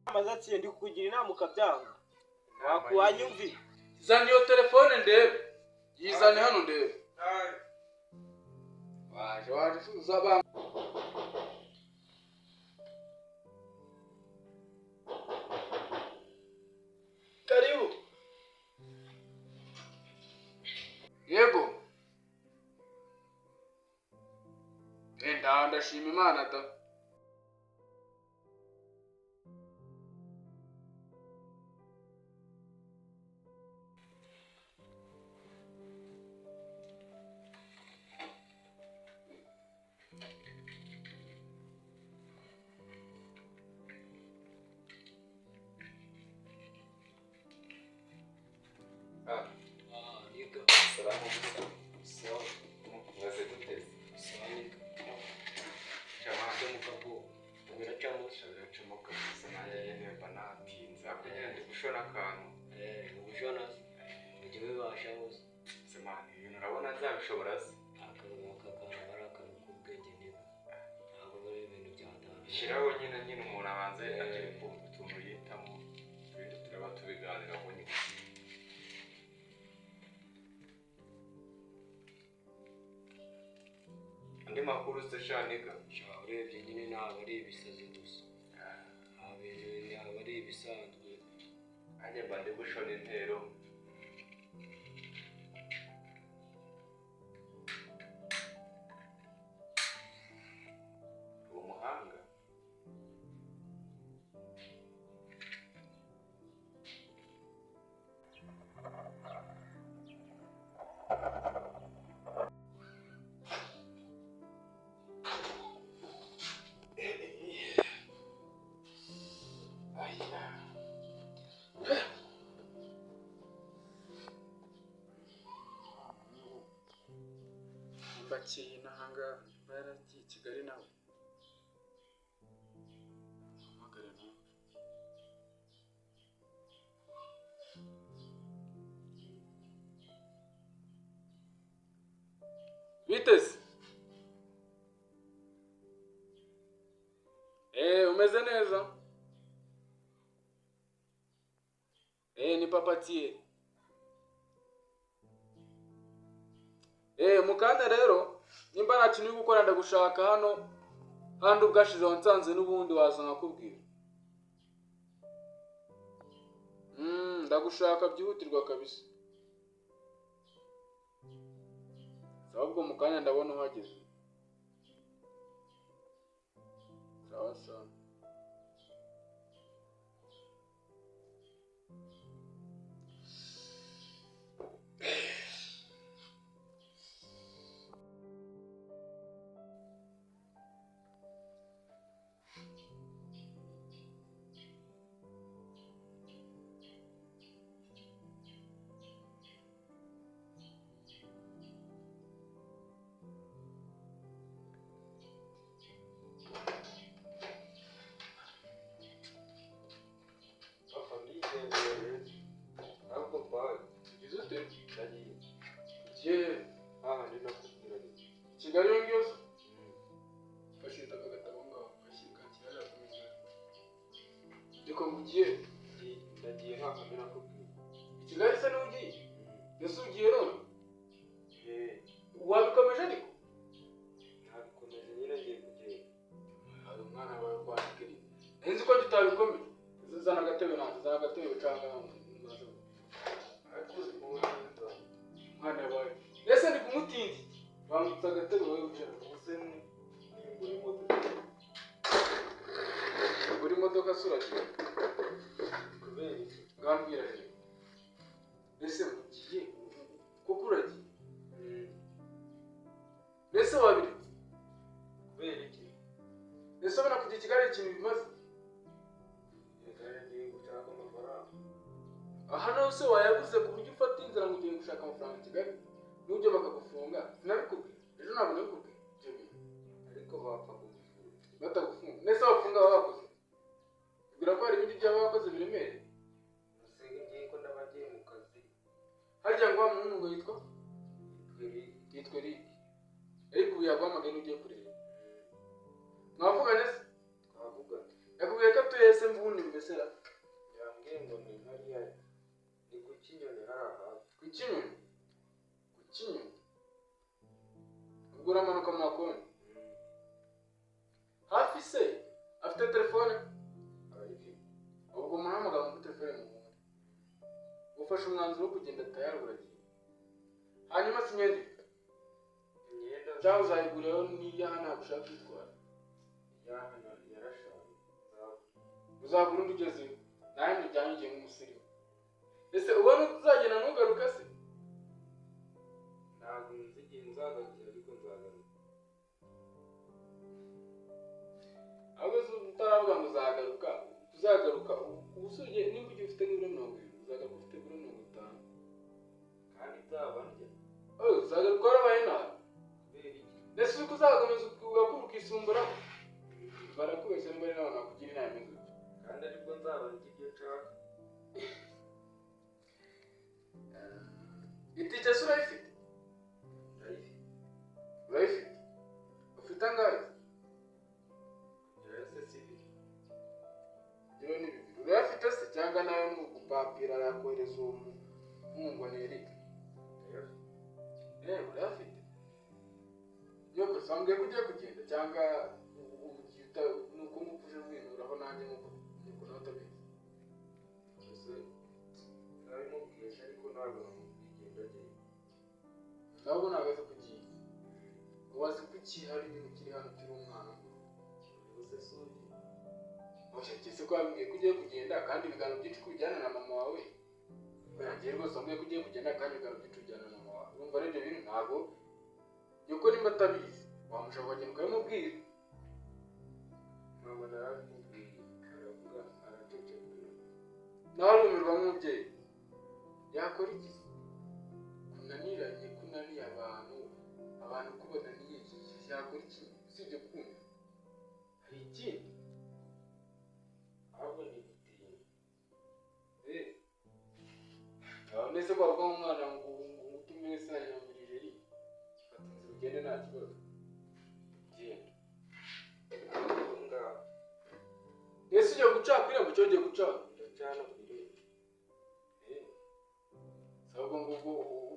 Amaze ndi kukugira inama ukabyanga. Wakuwanyumvi. Zana iyo telefone ndebe. Yizane hano ndebe. Waje waje uzabanga. Karibu. Yego. Enda ndashima Imana da. Shyiraho nyine nyine umuntu abanze agiye kumva utuntu yitamo ibindi turaba tubiganiraho nyine. Andi makuru se shanika urebye nyine ntabwo ari ibisazi gusa, ntabwo ari ibisanzwe. Nanjye mba ndi gushona intero. Umuhanga bakiye nahanga baragiye Kigali nawe. Hamagara nawe. Biteze. Umeze neza? Ni Papa Tie. Mukanda rero nimba nta kintu uri gukora ndagushaka hano handi ubwashize wansanze n'ubundi waza nkakubwira. Ndagushaka byihutirwa kabisa. Ahubwo mukanya ndabona uhageze. Sawa sawa. Kigali yongiyo se fashinda akagatabo ngaho gashyika Kigali akomeza ndiko ngugiye ndagiye hahandi nakubwira. Kigali se n'ugiye ese ugiye none wabikomeje ariko ntabikomeje nyine ngiye kugenda. Hari umwana wawe kwandika iri nzi ko tutabikomeje. Zana agatebe nanjye zana agatebe ucanga umwana wawe ese ndi kumutinzi bangutse agatebe wowe wicara. Uri modoka suragiye ngambwira rero ese ugiye kuko uragiye ese wabiretse kubera iki? Ese ubona kujya i Kigali ikintu bimaze? Aha nawe se wayabuze ku buryo ufata inzira ngo ugiye gushaka amafaranga i Kigali n'ubyo bakagufunga. Sinabikubwiye ejo ntabwo nabikubwiye ibyo bintu. Ariko bapfa kugufunga batagufunga. Nese bafunga baba bakoze ubwira ko hari ibindi byaba bakoze biremereye. Ngiye ko ndabagiye mu kazi. Harya ngo wa muhungu ngo yitwa yitwa Eric. Ariko ubu yaguhamagaye n'ugiye kureba. Mwavuganye se? Ku Kinyoni. Ubwo uramanuka mu makoni. Hafi se afite telefone? Arayifite. Ubwo muhamagara muri telefone muhure. Ufashe umwanzuro wo kugenda tayari uragiye. Hanyuma si imyenda ifite. Imyenda Cyangwa uzayiguriraho n'iyaha ntabwo ushaka kwitwara. Yarashaje. Uzagura undi ugezeyo. Nawe mujyanye ugiye nk'umusirimu. Ese ubona uzagenda ntugaruka se? Ntabwo nzi igihe nzagarukira ariko nzagaruka. Ahubwo se utaravuga ngo uzagaruka, uzagaruka ubusuye nimba ugiye ufite nk'ibiro 70, uzagaruka ufite ibiro 50. Kandi nzaba ndya. Uzagaruka warabaye nabi. Kubera iki? Ese uko uzakomeza ugakura ukisumburaho? Barakubeshya niba ari n'abantu bakugira inama imeze gutyo. Kandi aribwo nzaba ndya ibyo nshaka. Itike se urayifite? Ndayifite. Urayifite? Ufite angahe? Kugerayo se si biri. Kugerayo ni bibiri. Urayafite se cyangwa nawe ni ugupapira arakohereza uwo muhungu ni Eric? Ndayafite. Urayafite? Yoko se wambwiye ko ugiye kugenda cyangwa ni uko nguko uje winuraho nanjye nk'uko nawe utabizi. Ese narabimubwiye ariko ntabwo namubwiye ndagiye. Nawe ubu ntabwo azi ko ugiye. Ubu azi ko ukihari nyine ukiri hano ukiri umwana. Ubuse si ugiye. Oya se ko wambwiye ko ugiye kugenda kandi ibiganiro byinshi ko ubijyana na mama wawe. Oya ngiye rwose wambwiye ko ugiye kugenda kandi ibiganiro byinshi ubijyana na mama wawe. Urumva rero ibyo bintu ntabwo yuko nimba atabizi wamushaka ukagenda ukabimubwira. Mama narabimubwiye aravuga araceceka. Nawe arumirwa nk'umubyeyi. Yakora iki se? Kunaniranye, kunaniye abantu, abantu ko bananiye yakora iki? Usibye kumva. Hari ikindi? Ahubwo ni gutinya. Nese ko wavuga nk'umwana ngo utume se yambirije ri. Fata inzira ugende nta kibazo. Genda. Ngaho. Ese ugiye guca ku irembo cyangwa ugiye guca? Ndacana ku irembo. Sabwo ngo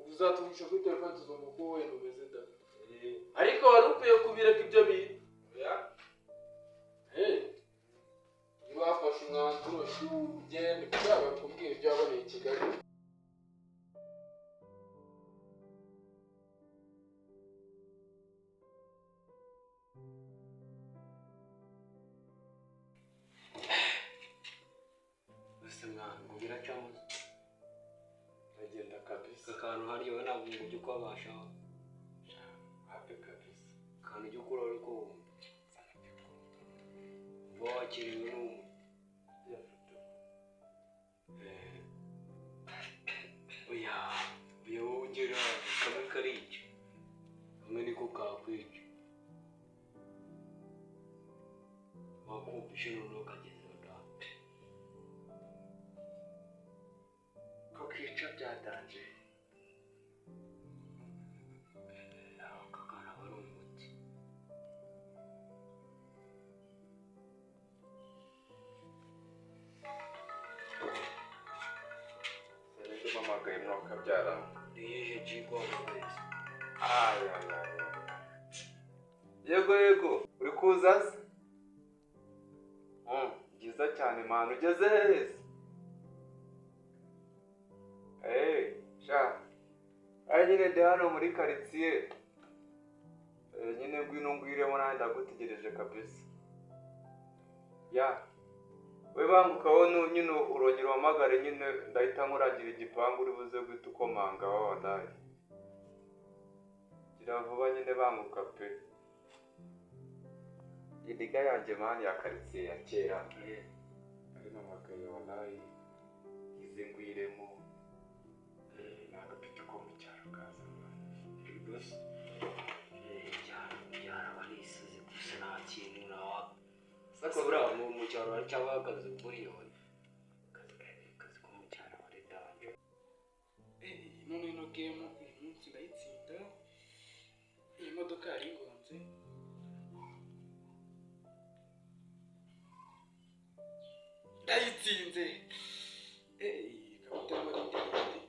uzatuvugisha kuri telefone tuzumva uko wenda umeze da. Ariko wari ukwiye kubireka ibyo bintu. Oya. Niba wafashe umwanzuro ugende uzaba kubwira ibyo waboneye i Kigali. Ese mwana ngo biracamo. Ndagenda kabisa. Akantu hariya we ntabwo ngo ujye ukabashaho. Hape kabisa. Akantu ujya ukura ariko wumva. Uba wakiriwe n'umwe. Oya, oya wowe ugira kamwe karica. Kamwe niko kakwica. Wakumvishe noneho kageze da. Ko kica byadanje. Aka kana aba ari umuti. Sinzi mpamagaye mwakabyara. Niyeje jigwa wese. Yego yego, uri kuza se? Byiza cyane mwana, ugeze hehe se? Sha. Ari nyine ndi hano muri quartier. Nyine ngwino ngwiremo nanjye ndagutegereje kabisa. Ya. We banguka wowe nyine urongera uhamagare nyine ndahita nkuragira igipangu uri buze guhita ukomanga wabaye. Gira vuba nyine banguka pe. Indiga yanjye mani ya quartier ya kera. Ari namagaye wallahi ize ngwiremo. Ni agapeti ko mu cyaro kaza mwana. Rwose. Byara barisize gusa nta kintu nawa. Sasa buriya mu cyaro hari cyangwa akazi buriya. Akazi ko mu cyaro ari danje. None ino game uyu munsi ndayitsinda. Iyi modoka yari ingonze. Ndayitsinze. Kapiteni wari ndende.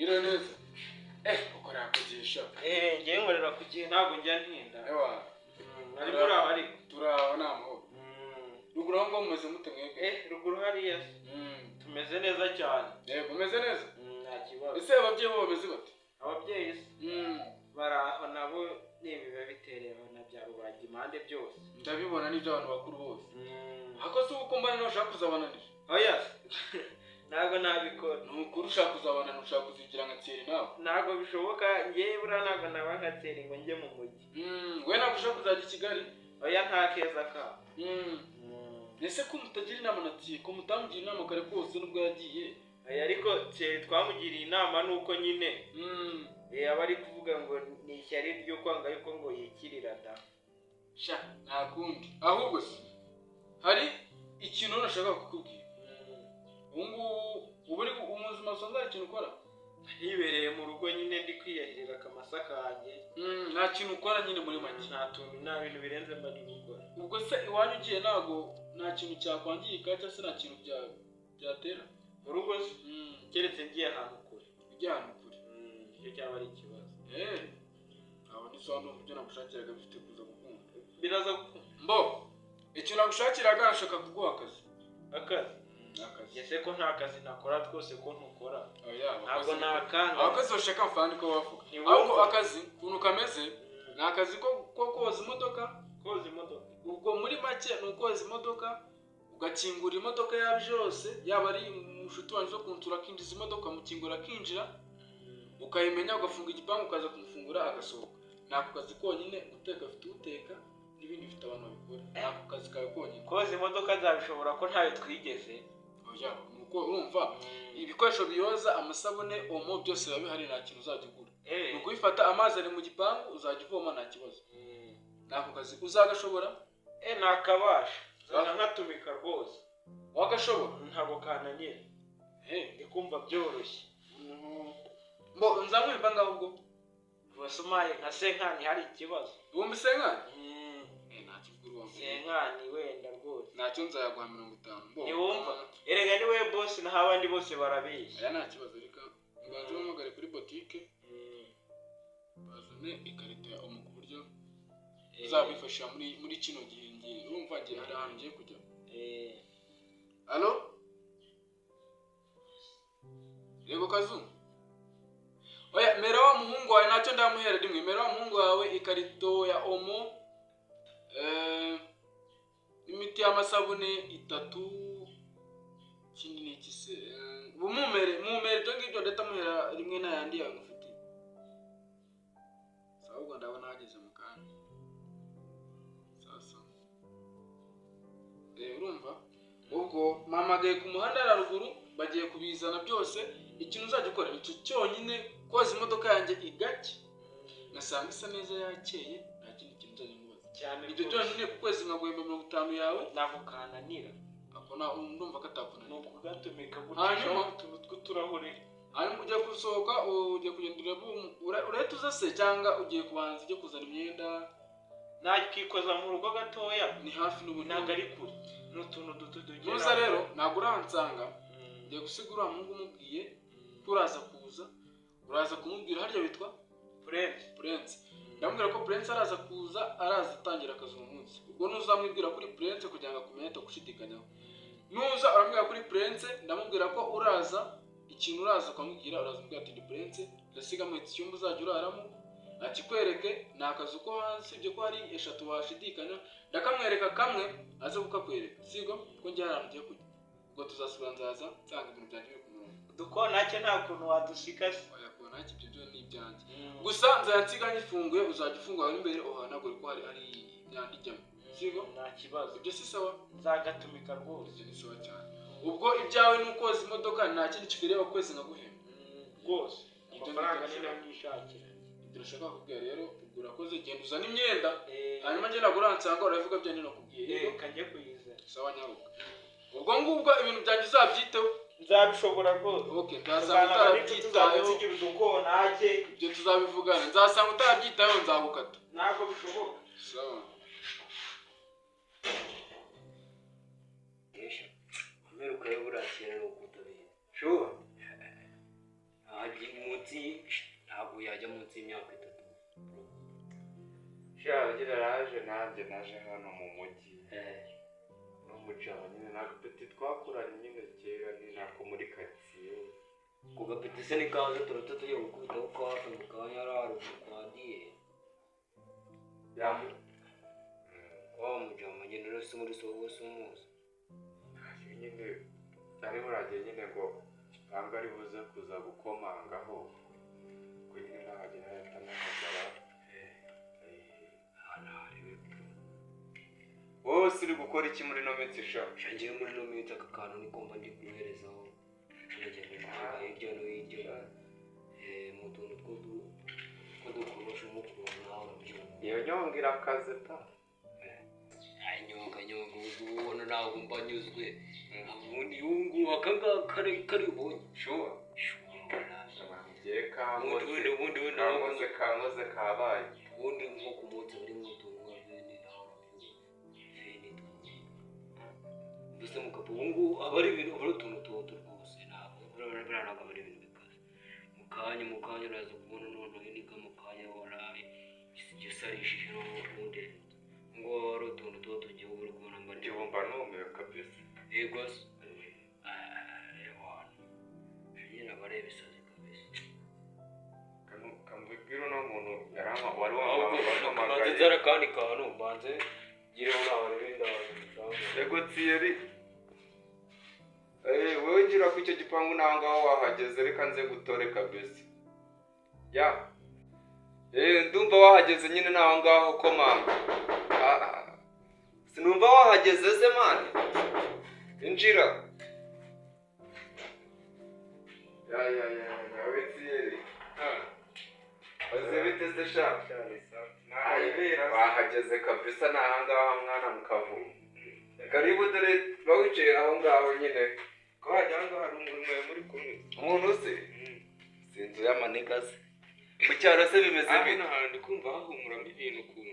Mwiriwe neza. Ukora kugisha. Ngiye nkorera ku gihe ntabwo njya ntinda. Ewa. Ari muri aho ariko. Turaho nta mahoro. Ruguru aho ngaho mumeze mute mwebwe? Ruguru hariya. Tumeze neza cyane. Yego, mumeze neza? Nta kibazo. Ese ababyeyi bo bameze bate? Ababyeyi se bari aho nabo ni ibiba bitereye na bya rubanda impande byose. Ndabibona n'ibyo abantu bakuru bose. Ako se uko mbana nawe ushaka kuzabananira? Oya. Ntabwo nabikora. Ni ukuri ushaka kuzabananira, ushaka kuzigira nka Thierry nawe? Ntabwo bishoboka, njyewe buriya ntabwo naba nka Thierry ngo njye mu mujyi. We ntabwo ushaka kuzajya i Kigali? Oya, nta keza kabo. Ese ko mutagira inama na Thierry, ko mutamugira inama kare kose nubwo yagiye? Oya, ariko Thierry twamugiriye inama nuko nyine. Aba ari kuvuga ngo ni ishyari ryo kwanga yuko ngo yikirira da. Sha, nta kundi. Ahubwo se hari ikintu nashaka kukubwira. Ubu ngubu uri umuzima usanzwe hari ikintu ukora? Nibereye mu rugo nyine ndi kwiyahirira akamasa kanjye. Nta kintu ukora nyine muri make. Nta tuntu, nta bintu birenze mba ndi gukora. Ubwo se iwanyu ugiye ntago nta kintu cyakwangirika cyangwa se nta kintu byatera? Mu rugo se? Keretse ngiye ahantu kure. Ujya ahantu kure? Icyo cyaba ari ikibazo. Aho ni sawa, ndumva ibyo nagushakiraga bifite kuza gukunda. Biraza gukunda. Mbo, icyo nagushakiraga nshaka kuguha akazi. Akazi? Akazi. Ese ko nta kazi nakora twose ko ntukora? Oya, ntabwo nakanga. Abakozi bashaka amafaranga niko bavuga. Ahubwo akazi ukuntu kameze ni akazi ko koza imodoka. Koza imodoka. Ubwo muri make ni ukoza imodoka, ugakingura imodoka yabyo yose, yaba ari umushuti wanjye zo kunsura akinjiza imodoka, mukingura akinjira, ukayimenya ugafunga igipangu ukaza kumufungura agasohoka. Ni ako kazi konyine, guteka afite uteka n'ibindi bifite abantu babikora. Ni ako kazi kawe konyine. Koza imodoka nzabishobora ko ntayo twigeze. Oya, nuko urumva ibikoresho biyoza, amasabune, omo byose biba bihari, nta kintu uzajya ugura. Ni ukubifata, amazi ari mu gipangu uzajya uvoma nta kibazo. Ni ako kazi uzagashobora? Nakabasha. Nzajya nkatumika rwose. Wagashobora? Ntabwo kananira. Ndi kumva byoroshye. Mbo nzamwemba ngaho ubwo. Wasumaye nka senkani hari ikibazo. Ibihumbi senkani? Ntacyo ugura wa. Senkani wenda rwose. Ntacyo nzayaguha 50. Ntiwumva? Erega ni we boss naho abandi bose barabeshya. Aya nta kibazo, reka mbanze mpamagare kuri botike bazane ikarito ya omo ku buryo uzabifashisha muri kino gihe ngiye. Urumva ngiye hari ahantu ngiye kujya. Allo? Yego Kazu? Oya, mera wa muhungu wawe ntacyo ndamuhera rimwe. Mera wa muhungu wawe ikarito ya omo, imiti y'amasabune 3, ikindi ni iki se? Mumere ibyo ngibyo ndahita muhera rimwe n'ayandi yawe ngufitiye. Sawa, ubwo ndabona hageze mu kanya. Sasa. Urumva? Ubwo mpamagaye ku muhanda haruguru bagiye kubizana byose. Ikintu uzajya ukora icyo cyonyine, koza imodoka yanjye igake ngasanga isa neza yakeye, nta kindi kintu nzajya nkubaza cyane. Ibyo byonyine ku kwezi nkaguhemba 50 yawe. Ntabwo kananira. Ako ndumva katakunanira. Ni ukugatumika gucishaho utuntu tw'uturahure. Hanyuma ugiye gusohoka, ugiye kugenda urahita uza se cyangwa ugiye kubanza ujye kuzana imyenda? Nakikoza mu rugo gatoya. Ni hafi n'ubundi. Ntabwo ari kure. Ni utuntu duto tugera. Nuza rero ntabwo urahansanga. Ngiye gusiga uriya muhungu umubwiye ko uraza kuza, uraza kumubwira harya witwa Prince. Ndamubwira ko Prince araza kuza, araza atangira akazi uwo munsi. Ubwo nuzamwibwira kuri Prince kugira ngo akumenye atakwishidikanyaho. Nuza uramubwira kuri Prince, ndamubwira ko uraza, ikintu uraza ukamubwira, uraza umubwira ati ndi Prince, ndasiga muhita icyumba uzajya uraramo, akikwereke ni akazu ko hanze, ibyo ko hari 3 washidikanya, ndakamwereka kamwe aze kukakwereka, sibwo ko njye hari ahantu ugiye kujya. Ubwo tuzasubira nzaza nsanga ibintu byanjye biri ku murongo. Dukonake nta kuntu wadusika se. Oya, konake ibyo byo ni ibyanjye. Gusa nzajya nsiga nyifunguye, uzajya ufungura imbere uhanagure ko hari imyanda ijyamo. Sibwo? Nta kibazo. Ibyo si sawa? Nzagatumika rwose. Ibyo ni sawa cyane. Ubwo ibyawe ni ukoza imodoka, nta kindi kikureba kwezi nkaguhemba. Rwose. Amafaranga ni nayo nishakira. Ibyo nashaka kukubwira rero, ubwo urakoze, genda uzane imyenda. Hanyuma njye ntabwo uransanga urabivuga bya nino nakubwiye. Reka njye kuyizana. Sawa nyaruka. Ubwo ngubwo ibintu byanjye uzabyiteho. Nzabishobora rwose. Okay, nzasanga utarabyitayeho. Ibyo tuzabivugana. Nzasanga utarabyitayeho nzagukata. Ntabwo bishoboka. Sawa. Umeruka yo burakera no kutabira. Sure. Hagiye umunsi Sha raje nanjye naje hano mu mujyi. N'umujama nyine nagapeti twakuranye nyine kera ni nako muri quartier. Ku gapeti se ni kaze turata tugiye gukubitaho kafe mu kanya ari haruguru kwa diye. Ya. Wa mujama nyine rero si muri sogo si umuzi. Nyine ari muragiye nyine ngo banga ari buze kuza gukomangaho. Ko nyine nahagera ahita nahamagara. Wowe uri gukora iki muri no minsi sha? Ngiye muri no minsi aka kantu niko mba ndi guherezaho. Ndagenda mvuga hirya no hirya. Mu tuntu tw'udukorosho nk'ukuntu nawe urabyumva. Iyo nyonga irakaze pa. Ay nyonga ubona ntabwo mba nyuzwe. Ubundi ubu aka ngaka kari ubonye. Sure. Ngiye Ubundi kankoze kabaye. Ubundi nko ku munsi bari mu tuntu nka veni nawe urabyumva. Veni mbese mukapu ubu ngubu aba ari ibintu aba ari utuntu tuto rwose ntabwo buriya ntabwo aba ari ibintu bikaze. Mu kanya uraza kubona noneho iniga mu kanya waraye gisarishije noneho ubundi ngo ari utuntu tuba tugiye uri kubona mba ndi Ndibumva numiwe kabisa. Yego se. Nyine aba ari ibisazi kabisa. Kambwira uno muntu yarama wari Mbanze wampamagaye. nzara akandi kantu mbanze ngireho nawe ibindi abantu. Yego Thierry. Wowe ngira ku icyo gipangu naho ngaho wahageze reka nze gutore kabisa. Ya. Ndumva wahageze nyine naho ngaho komanga. Sinumva wahageze se man. Injira. Ya we Thierry. Oze bite se sha? Wahageze kabisa naho ngaho mwana mukavumo. Karibu dore bawicaye aho ngaho nyine. Ko wagira ngo hari umuntu muri kumwe. Umuntu se? Si inzu y'amaniga se. Mu cyaro se bimeze bite? Hano hantu ndi kumva hahumuramo ibintu ukuntu.